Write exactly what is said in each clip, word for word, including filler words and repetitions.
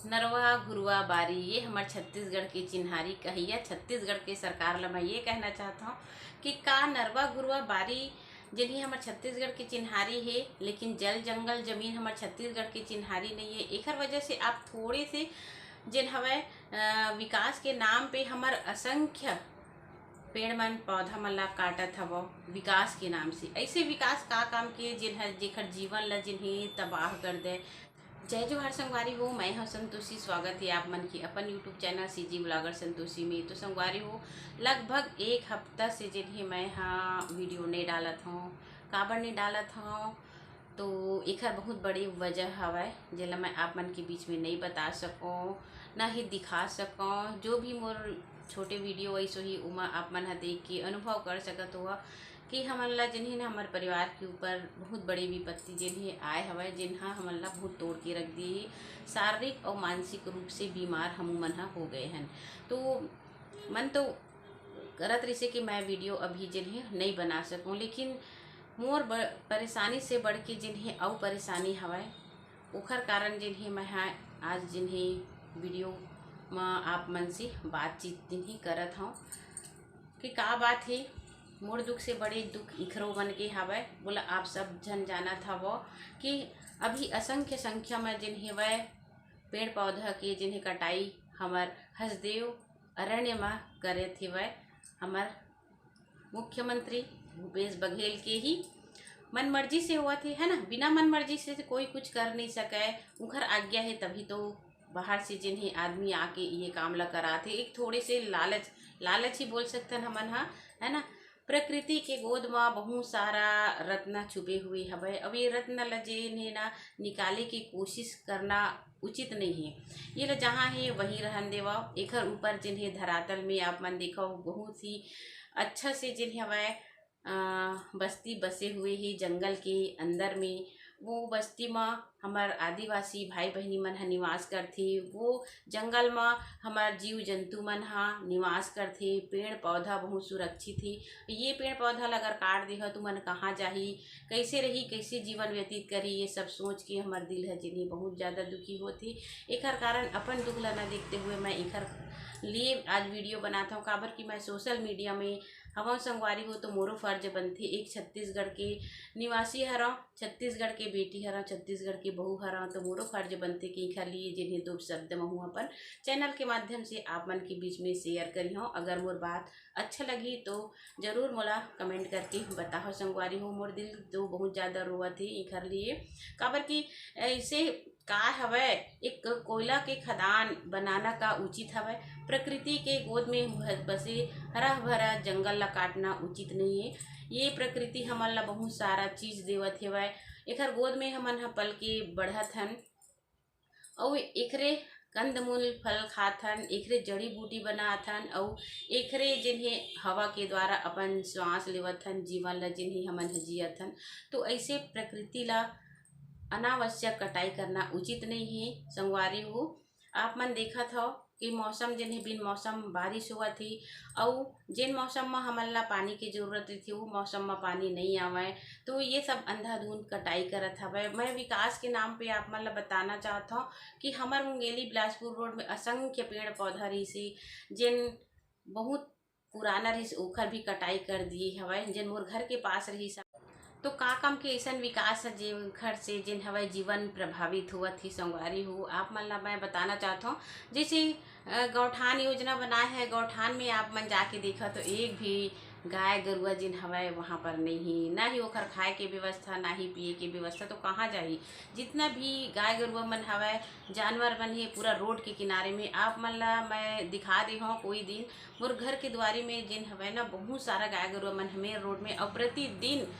नरवा घुरवा बारी, ये हमर छत्तीसगढ़ के चिन्हारी कहिया छत्तीसगढ़ के सरकार ला मैं ये कहना चाहत हौं कि का नरवा घुरवा बारी, जेन ही हमर छत्तीसगढ़ के चिन्हारी हे, लेकिन जल जंगल जमीन हमर छत्तीसगढ़ के चिन्हारी नहीं है। एकर वजह से आप थोड़े से जेन हवय, अ, विकास के नाम पे हमर असंख्य पेड़ मन पौधा मन ला काटत हवव विकास के नाम से। ऐसे विकास का काम के, जेन हर, जेकर जीवन ला जेन हे तबाह कर दे। जय जोहार संगवारी हो, मैं हूं संतोषी। स्वागत है आप मन के अपन YouTube channel CG Vlogger Santoshi में। तो संगवारी हो, लगभग एक हफ्ता से जेन हे मैं हा वीडियो नहीं डालत हूं। काबर नहीं डालत हूं, तो एकर बहुत बड़ी वजह हवय, जेला मैं आप मन के बीच में नहीं बता सकौं, ना ही दिखा सकौं। जो भी मोर छोटे वीडियो ऐसो ही, ओमा आप मन ह देख के अनुभव कर सकत हो कि हमन ला जेन हे ना, हमर परिवार के ऊपर बहुत बड़ी विपत्ति जेन हे आए हवय, जेन ह हमन ला बहुत तोड़ के रख दिए हे, शारीरिक और मानसिक रूप से बीमार हमू मन ह हो गए हन। तो मन तो करत रहिसे कि मैं वीडियो अभी जेन हे नहीं बना सकूं, लेकिन मोर ब-, परेशानी से बढ़ के जेन हे अउ परेशानी हवय, ओखर कारण जेन हे मैं हा आज जेन हे वीडियो म आप मन से बातचीत जेन हे करत हौं कि का बात हे। मोर दुख से बड़े दुख इखरो मन के हवय। बोला, आप सब झन जानत हवो कि अभी असंख्य संख्या में जेन हेवय पेड़ पौधा के जेन हे कटाई हमर हसदेव अरण्य म करत हेवय हमर मुख्यमंत्री भूपेश बघेल के ही मन मर्जी से होवत हे, है ना। बिना मन मर्जी से कोई कुछ कर नहीं सकय, उखर आज्ञा हे तभी तो बाहर से जेन हे आदमी आके ये काम ला करात हे। एक थोड़े से लालच, लालच ही बोल सकथन हमन हा, है ना। प्रकृति के गोद म बहुत सारा रत्न छुपे हुए हवय। अब ये रत्न ला जेन हे ना निकाले के कोशिश करना उचित नहीं हे। ये ला जहाँ हे वहीं रहन देवव। एखर ऊपर जेन हे धरातल में आप मन देखव बहुत ही अच्छा से जेन हवय, अ, बस्ती बसे हुए हे जंगल के अंदर में। वो बस्ती म हमर आदिवासी भाई बहिनी मन ह निवास करथे। वो जंगल म हमर जीव जंतु मन ह निवास करथे। पेड़ पौधा बहुत सुरक्षित हे। ये पेड़ पौधा ल अगर काट देह, तुमन कहाँ जाही, कैसे रही, कैसे जीवन व्यतीत करही, ये सब सोच के हमर दिल ह जेन हे बहुत ज़्यादा दुखी होथे। एखर कारण अपन दुख ल न देखते हुए मैं एखर लिए आज वीडियो बनात हौं, काबर कि मैं सोशल मीडिया में हवौं संगवारी हो, तो मोरो फर्ज बनथे, एक छत्तीसगढ़ के निवासी हरौं, छत्तीसगढ़ के बेटी हरौं, छत्तीसगढ़ के बहू हरौं, तो मोरो फर्ज बनथे कि एखर लिए जेन हे दो शब्द महूँ अपन चैनल के माध्यम से आप मन के बीच में शेयर करिहौं। अगर मोर बात अच्छा लगही तो जरूर मोला कमेंट करके बताहव संगवारी हो। मोर दिल तो बहुत ज़्यादा रोवत हे एखर लिए, काबर कि ऐसे का हवय, एक कोयला के खदान बनाना का उचित हवय? प्रकृति के गोद में ह-, बसे हरा भरा जंगल ला काटना उचित नहीं है। ये प्रकृति हमन ला बहुत सारा चीज देवत हेवय। एखर गोद में हमन ह पल के बढ़त हन, अउ एकरे कंदमूल फल खात हन, एकरे जड़ी बूटी बनात हन, अउ एकरे जेन हे हवा के द्वारा अपन श्वास लेवत हन, जीवन ला जेन हे हमन ह जियत हन। तो ऐसे प्रकृति ला अनावश्यक कटाई करना उचित नहीं है संगवारी हो। आप मन देखत हव कि मौसम जेन हे बिन मौसम बारिश होवत हे, अउ जेन मौसम म हमन ला पानी के जरूरत रहिथे, वो मौसम म पानी नहीं आवय, तो ये सब अंधाधुंध कटाई करत हवय। मैं विकास के नाम पे आप मन ला बताना चाहत हव कि हमर मुंगेली बिलासपुर रोड में असंख्य पेड़ पौधा रहिसे, जेन बहुत पुराना रहिस, ओखर भी कटाई कर दिए हवय। जेन मोर घर के पास रहिस, तो का काम के अइसन विकास है, जेखर से जेन हवय जीवन प्रभावित होवत ही संगवारी हो। आप मन ला मैं बताना चाहत हौं, जैसे, अ, गौठान योजना बनाए है, गौठान में आप मन जाके देखा तो एक भी गाय गरुआ जेन हवय वहाँ पर नहीं है, ना ही ओखर खाए के व्यवस्था, ना ही पिए के व्यवस्था, तो कहाँ जाही? जितना भी गाय गरुआ मन हवय, जानवर मन हे, पूरा रोड के किनारे में। आप मन ला मैं दिखा दे हौं, कोई दिन मोर घर के दुआरी में जेन हवय ना, बहुत सारा गाय गरुआ मन हमें रोड में, अउ प्रतिदिन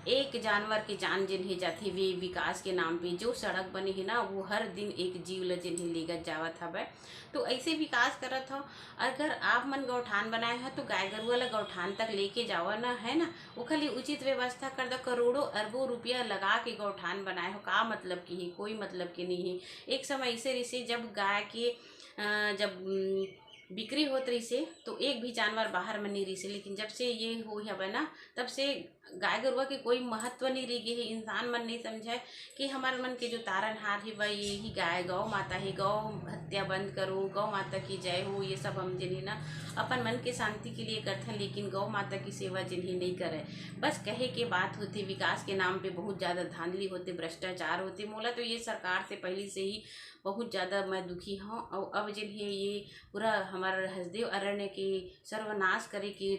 एक जानवर के जान जेन हे जाथे, वे विकास के नाम पे जो सड़क बने हे ना, वो हर दिन एक जीव ल जेन हे लेगत जावत हवय। तो ऐसे विकास करत हव। अगर आप मन गौठान बनाए हो तो गाय गरुआ ल गौठान तक लेके जावा ना, है ना, ओखर लिए उचित व्यवस्था कर दो। करोड़ों अरबों रुपया लगा के गौठान बनाए हो, का मतलब के हे? कोई मतलब के नहीं है। एक समय ऐसे रहिसे जब गाय के, अ, जब, उम, बिक्री होत रहिसे तो एक भी जानवर बाहर में नहीं रहिसे, लेकिन जब से ये हो हवय ना, तब से गाय गरुआ के कोई महत्व नहीं रह गे हे। इंसान मन नहीं समझय कि हमर मन के जो तारनहार हे, वह यही गाय, गौ माता हे। गौ हत्या बंद करो, गौ माता की जय हो, ये सब हम जिन्हें ना अपन मन के शांति के लिए करथन, लेकिन गौ माता की सेवा जिन्हें नहीं करे। बस कहे के बात होते, विकास के नाम पे बहुत ज़्यादा धांधली होते, भ्रष्टाचार होते। मोला तो ये सरकार से पहले से ही बहुत ज़्यादा मैं दुखी हूँ। और अब जिन्हें ये पूरा हमार हसदेव अरण्य के सर्वनाश करे के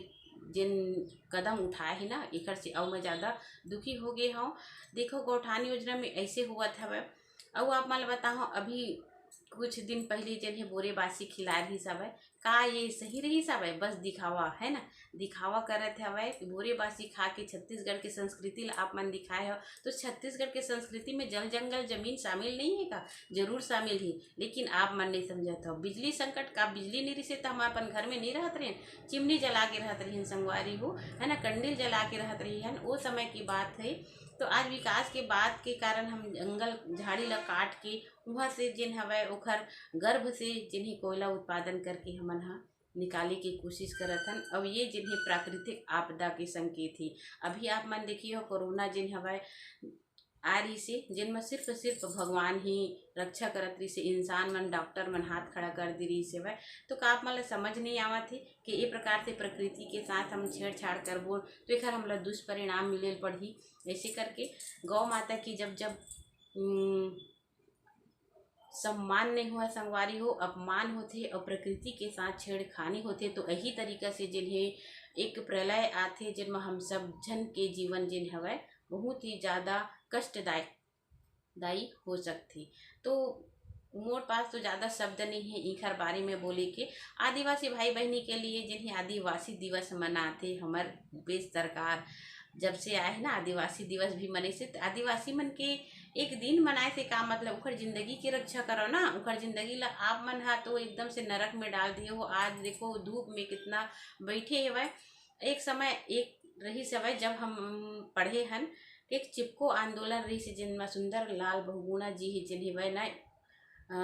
जिन कदम उठाए हे ना, एकर से अउ मैं ज़्यादा दुखी हो गए हूँ। देखो, गौठान योजना में ऐसे होवत हवय। अउ आप मन ल बताहूँ, अभी कुछ दिन पहले जिन्हें बोरे बासी खिलाए रहिस हवय, का ये सही रहिस हवय? बस दिखावा, है ना, दिखावा करत हवय। बोरे बासी खा के छत्तीसगढ़ के संस्कृति ला आप मन दिखाए हो, तो छत्तीसगढ़ के संस्कृति में जल जंगल जमीन शामिल नहीं है का? जरूर शामिल ही, लेकिन आप मन नहीं समझत हो। बिजली संकट का, बिजली नहीं रहिसे तो हम अपन घर में नहीं रहत रहेन, चिमनी जला के रहत रहिन संगवारी हो, है ना, कंडील जला के रहत रहिन, वो समय की बात है। तो आज विकास के बात के कारण हम जंगल झाड़ी ला काट के वहाँ से जिन हवय ओखर गर्भ से जिन्हें कोयला उत्पादन करके हमन ह निकाले के कोशिश करत हन। अब ये जिन्हें प्राकृतिक आपदा के संकेत ही। अभी आप मन देखिए हो, कोरोना जिन हवय आ रहिसे, जिन म सिर्फ सिर्फ भगवान ही रक्षा करत रहिसे, इंसान मन, डॉक्टर मन हाथ खड़ा कर दे रहिसे हवय। तो का आप मन ल समझ नहीं आवत हे कि ये प्रकार से प्रकृति के साथ हम छेड़छाड़ करबो तो एखर हमला दुष्परिणाम मिले ल पड़ही? ऐसे करके गौ माता की जब जब उम, सम्मान नहीं हुआ संगवारी हो, अपमान होथे और प्रकृति के साथ छेड़खानी होथे, तो यही तरीका से जिन्हें एक प्रलय आथे, जिनमें हम सब जन के जीवन जिन हवय बहुत ही ज़्यादा कष्टदायक दायी हो सकथे। तो मोर पास तो ज़्यादा शब्द नहीं है इखर बारे में बोले के। आदिवासी भाई बहनी के लिए जिन्हें आदिवासी दिवस मनाथे हमर भूपेश सरकार, जब से आए हैं ना, आदिवासी दिवस भी मनाइसे। तो आदिवासी मन के एक दिन मनाए से का मतलब? उखर जिंदगी के रक्षा करो ना, उखर जिंदगी ला आप मन हा तो एकदम से नरक में डाल दिए हो। आज देखो धूप में कितना बैठे हवय। एक समय एक रहिस हवय जब हम पढ़े हन, एक चिपको आंदोलन रहिस हे, जिन म सुंदर लाल बहुगुणा जी ही, जिन हवय ना, अ,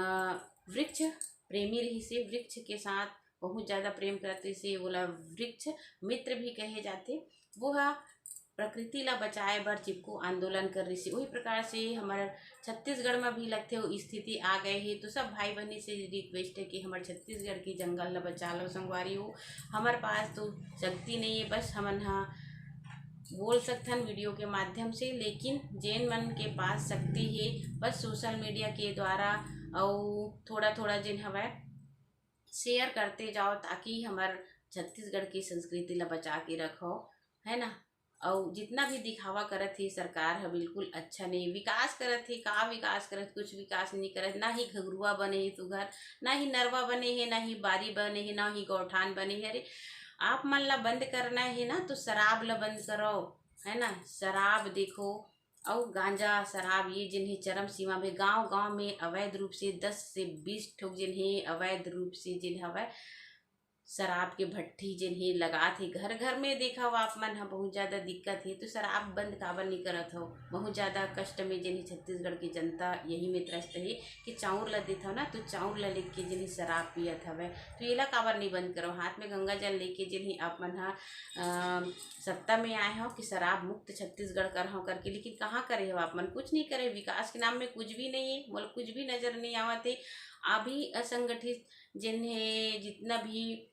वृक्ष प्रेमी रहिस हे, वृक्ष के साथ बहुत ज़्यादा प्रेम करत रहिस हे, ओला वृक्ष मित्र भी कहे जाथे। वो ह प्रकृति ला बचाए बर चिपको आंदोलन कर रहिस हे। वही प्रकार से हमर छत्तीसगढ़ में भी लगथे वो स्थिति आ गए हे। तो सब भाई बहनी से रिक्वेस्ट है कि हमर छत्तीसगढ़ के जंगल ला बचा लो संगवारी हो। हमर पास तो शक्ति नहीं है, बस हमन हा बोल सकथन वीडियो के माध्यम से, लेकिन जेन मन के पास शक्ति है, बस सोशल मीडिया के द्वारा अउ थोड़ा थोड़ा जेन हवय शेयर करते जाओ, ताकि हमर छत्तीसगढ़ की संस्कृति ला बचा के रखो, है ना। अउ जितना भी दिखावा करत हे सरकार ह, बिल्कुल अच्छा नहीं। विकास करत हे, का विकास करत? कुछ विकास नहीं करत। ना ही घगरुआ बने हे सुघर, ना ही नरवा बने हे, ना ही बारी बने हे, ना ही गौठान बने हे। अरे, आप मन ला बंद करना हे ना, तो शराब ला बंद करो, है ना। शराब देखो, अउ गांजा, शराब, ये जिन हे चरम सीमा में, गांव गांव में अवैध रूप से दस से बीस ठोक जिन हे अवैध रूप से जिन हवय शराब के भट्ठी जिन हे लगात हे। घर घर में देखा हो आप मन ह, बहुत ज़्यादा दिक्कत हे। तो शराब बंद काबर नहीं करत हो? बहुत ज़्यादा कष्ट में जिन हे छत्तीसगढ़ की जनता यही में त्रस्त हे कि चाउर ला देत हो ना, तो चाउर ला लेके जिन हे शराब पियत हवय। तो येला काबर नहीं बंद करो? हाथ में गंगा जल लेके जिन हे आप मन ह, अ, सत्ता में आए हो कि शराब मुक्त छत्तीसगढ़ कर हो करके, लेकिन कहाँ करे हो आप मन? कुछ नहीं करे। विकास के नाम में कुछ भी नहीं है, मोला कुछ भी नजर नहीं आवत है। अभी असंगठित जिन हे, जितना भी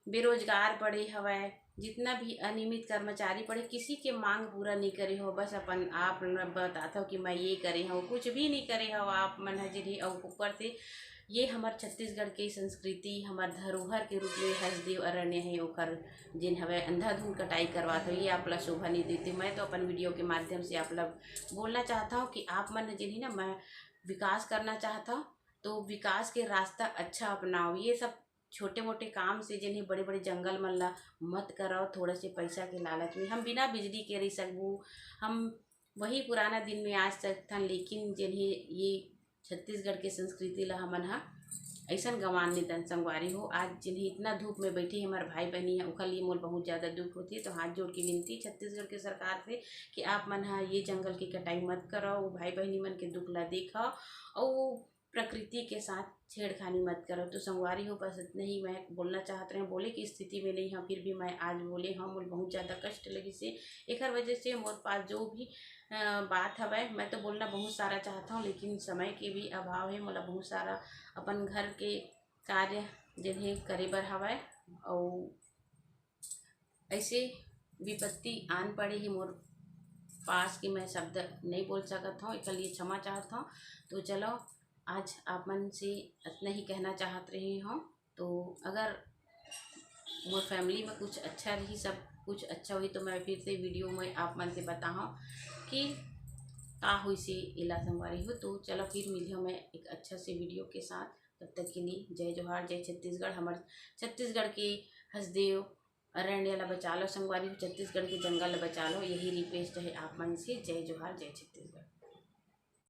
बेरोजगार पड़े हवय, जितना भी अनियमित कर्मचारी पड़े, किसी के मांग पूरा नहीं करे हो, बस अपन आप ल बतात हो कि मैं ये करे हूँ, कुछ भी नहीं करे हो आप मन ह जिन हे। अउ ऊपर से ये हमर छत्तीसगढ़ के संस्कृति, हमर धरोहर के रूप में हसदेव अरण्य है, ओकर जेन हवय अंधाधुंध कटाई करवात हो, ये आप ला शोभा नहीं देते। मैं तो अपन वीडियो के माध्यम से आप ला बोलना चाहता हूँ कि आप मन जेन हे ना, मैं विकास करना चाहता हूँ, तो विकास के रास्ता अच्छा अपनाओ। ये सब छोटे मोटे काम से जेन हे बड़े बड़े जंगल मन ला मत करो, थोड़ा से पैसा के लालच में। हम बिना बिजली के रह सकबो, हम वही पुराना दिन में आ सकथन, लेकिन जेन हे ये छत्तीसगढ़ के संस्कृति ला हमन ह अइसन गंवान नहीं दन संगवारी हो। आज जिन हे इतना धूप में बैठे हे हमर भाई बहनी है, ओकर लिए मोर बहुत ज़्यादा दुख होथे। तो हाथ जोड़ के विनती छत्तीसगढ़ के सरकार से कि आप मन ह ये जंगल के कटाई मत करो, वो भाई बहनी मन के दुख ला देखो। अउ प्रकृति के साथ छेड़खानी मत करो। तो संगवारी हो, बस इतना ही मैं बोलना चाहत रहे, बोले की स्थिति में नहीं हंव, फिर भी मैं आज बोले हंव। मोला बहुत ज़्यादा कष्ट लगिस हे, एकर वजह से मोर पास जो भी अ, बात हवय, मैं तो बोलना बहुत सारा चाहत हंव, लेकिन समय के भी अभाव हे। मोला बहुत सारा अपन घर के कार्य जिन्हें करे बर हवय, अउ ऐसे विपत्ति आन पड़े हे मोर पास कि मैं शब्द नहीं बोल सकत हंव, एकर लिए क्षमा चाहत हंव। तो चलो, आज आप मन से इतना ही कहना चाहत रहे हंव। तो अगर मोर फैमिली में कुछ अच्छा रही, सब कुछ अच्छा होही, तो मैं फिर से वीडियो में आप मन से बताहूँ कि का होइस हे एला संगवारी हो। तो चलो, फिर मिलहूँ मैं एक अच्छा से वीडियो के साथ। तब तक के लिए जय जोहार, जय छत्तीसगढ़। हमर छत्तीसगढ़ के हसदेव अरण्य ला बचा लो संगवारी हो, छत्तीसगढ़ के जंगल ला बचा लो, यही रिक्वेस्ट हे आप मन से। जय जोहार, जय छत्तीसगढ़।